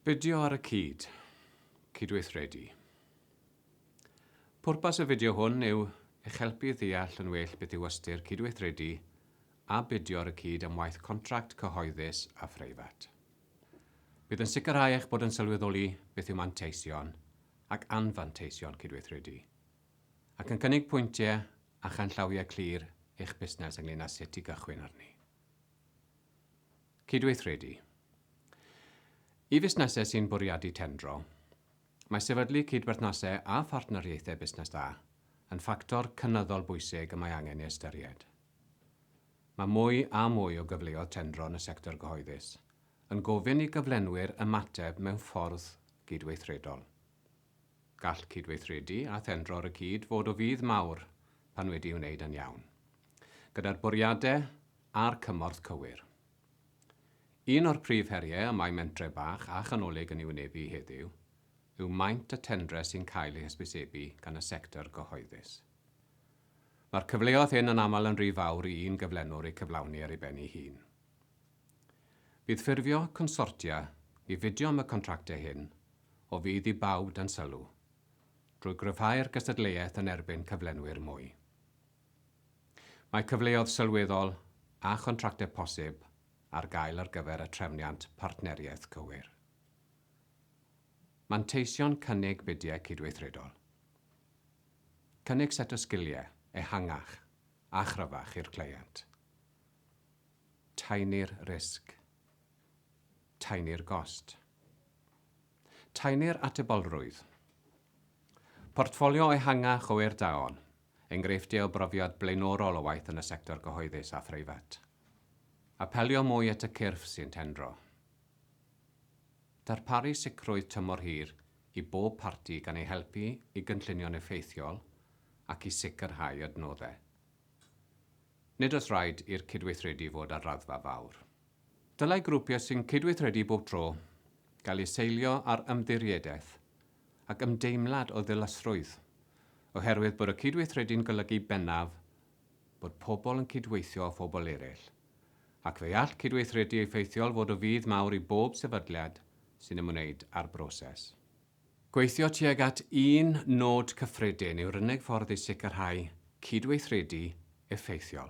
Fideo ar y cyd. Cydweithredu. Pwrpas y fideo hwn yw eich helpu i ddeall yn well beth yw ystyr cydweithredu a bidio ar y cyd am waith contract cyhoeddus a phreifat. Bydd yn sicrhau eich bod yn sylweddoli beth yw manteision ac anfanteision cydweithredu, ac yn cynnig pwyntiau a chanllawiau clir i'ch busnes ynglŷn â sut i gychwyn arni. Cydweithredu. I fusnesau sy'n bwriadu tendro, mae sefydlu cydberthnasau a phartneriaethau busnes da yn ffactor cynyddol bwysig y mae angen ei ystyried. Mae mwy a mwy o gyfleoedd tendro yn y sector gyhoeddus yn gofyn i gyflenwyr ymateb mewn ffordd gydweithredol. Gall cydweithredu a thendro ar y cyd fod o fudd mawr pan wedi'i wneud yn iawn, gyda'r bwriadau a'r cymorth cywir. Un o'r prif heriau y mae mentrau bach a chanolig yn ei wynebu heddiw yw maint y tendrau sy'n cael eu hysbysebu gan y sector gyhoeddus. Mae'r cyfleoedd hyn yn aml yn rhy fawr i un gyflenwr eu cyflawni ar ei ben ei hun. Bydd ffurfio consortia i fidio am y contractau hyn o fudd i bawb dan sylw, drwy gryfhau'r gystadleuaeth yn erbyn cyflenwyr mwy. Mae cyfleoedd sylweddol a chontractau posib ar gael ar gyfer y trefniant partneriaeth cywir. Manteision cynnig bidiau cydweithredol. Cynnig set o sgiliau ehangach a chryfach i'r cleient. Taenu'r risg. Taenu'r gost. Taenu'r atebolrwydd. Portffolio ehangach o eirdaon, enghreifftiau o brofiad blaenorol o waith yn y sector gyhoeddus a phreifat. Apelio mwy at y cyrff sy'n tendro. Darparu sicrwydd tymor hir i bob parti gan eu helpu i gynllunio'n effeithiol ac i sicrhau adnoddau. Nid oes rhaid i'r cydweithredu fod ar raddfa fawr. Dylai grwpiau sy'n cydweithredu bob tro gael eu seilio ar ymddiriedaeth ac ymdeimlad o ddilysrwydd, oherwydd bod y cydweithredu'n golygu bennaf bod pobl yn cydweithio â phobl eraill, ac fe all cydweithredu effeithiol fod o fudd mawr i bob sefydliad sy'n ymwneud â'r broses. Gweithio tuag at un nod cyffredin yw'r unig ffordd i sicrhau cydweithredu effeithiol.